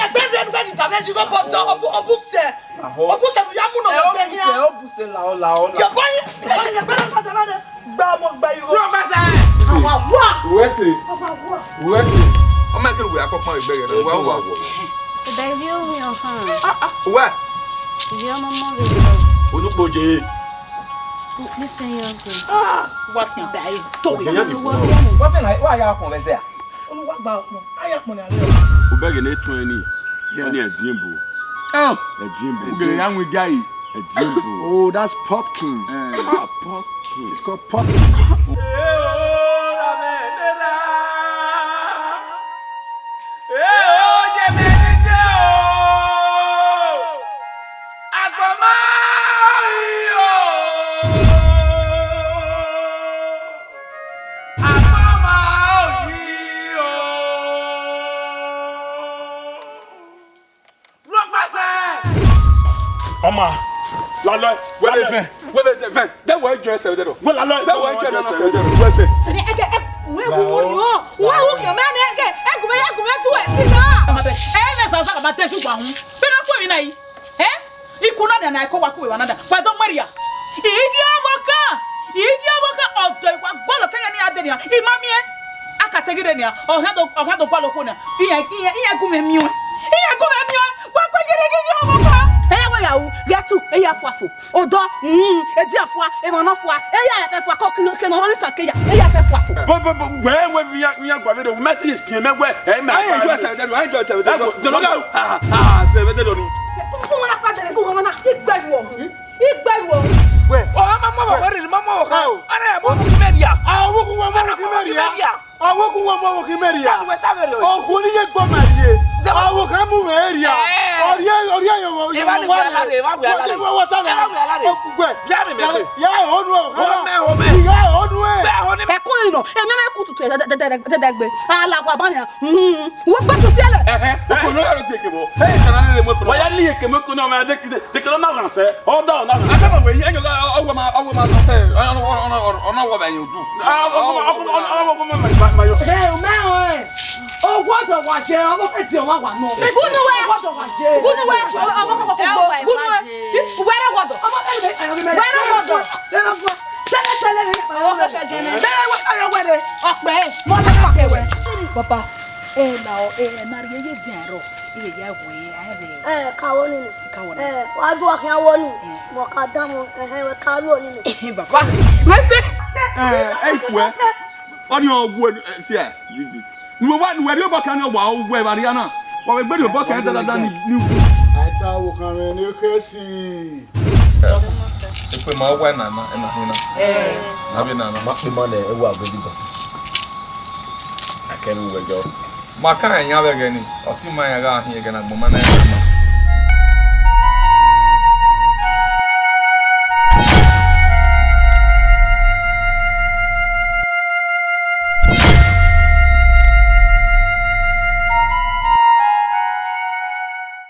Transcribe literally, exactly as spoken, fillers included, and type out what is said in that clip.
Ẹgbẹe rhie nuẹ ni ta vbe ẹzighi obọ, obusẹ. Obusẹ ne u ya mu nọ vbe egbe hia. Obusẹ, obusẹ, lahọ, lahọ, lahọ. Yọ bọ yi, bọ yi, ẹgbẹe rhie nuẹ ta vbe ẹzighi. Gba ọmọ gba igho. Run ọmọ sẹ. Ọmọ wa. Uwẹ sẹ. Ọmọ wa. Uwẹ sẹ. Ọmọ ẹkẹ wẹ akọkpan ẹgbẹe rẹ, wa wa. Ẹbẹ ivbi owian ọkhan. Uwẹ. Ivbi ọmọ ọmọ vbe. Onukpo je. Listen, young girl. Wa fian bẹ aye. To we. Wa fian, wa ya ọkpọn vbe zẹ. Unu wa gba ọkpọn. A ya ọkpọn ne a vbe. Ubẹghe ne tuẹn ni. Yeah. Ọni ẹdiẹn bu. Oh. Ẹdiẹn bu. Ugele ya wọn iga yi. Ẹdiẹn bu. Oh, that's pumpkin. Eh. Ah, pumpkin. It's called pumpkin. Ọma, lalọ, wẹ vẹ vẹn, wẹ vẹ vẹn, de wẹ jẹ sẹ vbe dẹdọ. Wẹ lalọ, de wẹ jẹ nọ sẹ vbe dẹdọ, wẹ vẹ. Sẹdẹ ẹgẹ, ẹ, wẹ wo wo ni o, wẹ wo ni o, mẹ ne ẹgẹ, ẹ gu mẹ, ẹ gu mẹ tu ẹ si na. Ọma bẹ, ẹ mẹ sa sa ba te ju gba hun. Bẹ na ku emwi na yi. Eh? Iku na dia na ko wa ku wa na da. Wa do mari ya. Igi ọmọ kan, igi ọmọ kan, ọdọ wa gualọ kẹghẹ ne a de nia, I ma miẹn. A ka te ghi rre nia, ọ khian do, ọ khian do gualọ okhuo nia. Iran, iran, iran gu mwẹ miẹn. Iran gu mwẹ miẹn. Wa gu ye rre igi ọmọ kan. Eya wẹ ya ru, ghe ẹtu, eya fua fo. Odọ, mm, edian fua, emwa nọ fua, eya fẹ fua, kọ ke nọ rọ ni sa ke ya, eya fẹ fua fo. Bo, bo, bo, wẹ, wẹ, iran, iran gua vbe rre, mẹ te siẹn mẹ wẹ, ẹ, mẹ. Aye, enjoy sẹ vbe dẹdọ, enjoy sẹ vbe dẹdọ. Dọlọ ga, ah, ah, sẹ vbe dẹdọ ni. Ku wọn na pa dẹrẹ, ku wọn na, igbe ru ọhun. Igbe ru ọhun. Wẹ. Ọ ma mọ wọ riri, ma mọ wọ kha. Ara ya mọ wọ ki mẹ ria. A wo ku wọn mọ wọ ki mẹ ria. A wo ku wọn mọ wọ ki mẹ ria. Tanu wẹ ta vbe rẹ. Ọ ku ni ye gbọ ma ye. A wo kha mu mẹ ria. Ọriẹ, ọriẹ yo, yo, yo, wa re. Wa ta vbe. Wẹ. Ya mi mẹ. Ya onu o. Ho mẹ, ho mẹ. Ya onu e. Ẹkun nọ, emẹ na ku tutu dẹdẹgbe. Ala wa ba yan. Wo gbe tu fiẹlẹ. Ẹhẹn, okolo ya ro die kevbe. Hey, ana rere mo okolo. Wa ya li ekemo ko na, ma de kide. Te kelo na ran sẹ, ọ da ọ na ran. Aka ma wẹ, ẹyọ ga, ọ wẹ ma, ọ wẹ ma sẹ, ọ na wọ bẹ yẹn odu. Ọ wẹ ma, ọ wẹ ma, ma, ma, ma yọ. Ẹ, o mẹ o, ẹ. Ọ wọdọ wa jẹ, ọ wọ fẹ di ọmọ wa nọ. Bunu wẹ. Ọ wọdọ wa jẹ. Bunu wẹ. Bunu wẹ. Wẹrẹ wọdọ. Ọmọ kẹlẹ bẹ, ayọ mi mẹ. Wẹrẹ wọdọ. Wẹrẹ wọdọ. Tẹlẹ, tẹlẹ, wẹrẹ wọdọ. Wẹrẹ wọdọ. Wẹrẹ wọdọ. Ọkpẹ, mọ na ma kẹwẹ. Papa, ẹ na, ẹ na rhie ye dian rọ. Iye ya we, a vbe. Ẹ, ka wo ninu. Ka wo ninu. Ẹ, wa du akhian wo ni. Ẹ. Mọ ka dan mọ, ẹhẹn, wẹ ka ru ninu. Baba. Wẹ se. Ẹ, ẹ, ikue. Ọ ni ọ wu ẹ, ẹ, fia. Nuwa, nuwa ri obọ kan ni wa wu ẹ vbe ariana. Wa vbe gbe ni obọ kan da da da ni, ni wu. A ta wo kan rẹ ne khesi. Ekpe ma wa na na, ena hina. Eh. Na bi na na. Ma kpe ma nẹ, ẹ wa gbe digọ. Akẹru wẹ jọ. Ma ka rẹn yan vbe ẹghẹ ni, ọ si ma rẹn gha hin ẹghẹ ne agbọn ma na rẹn ma.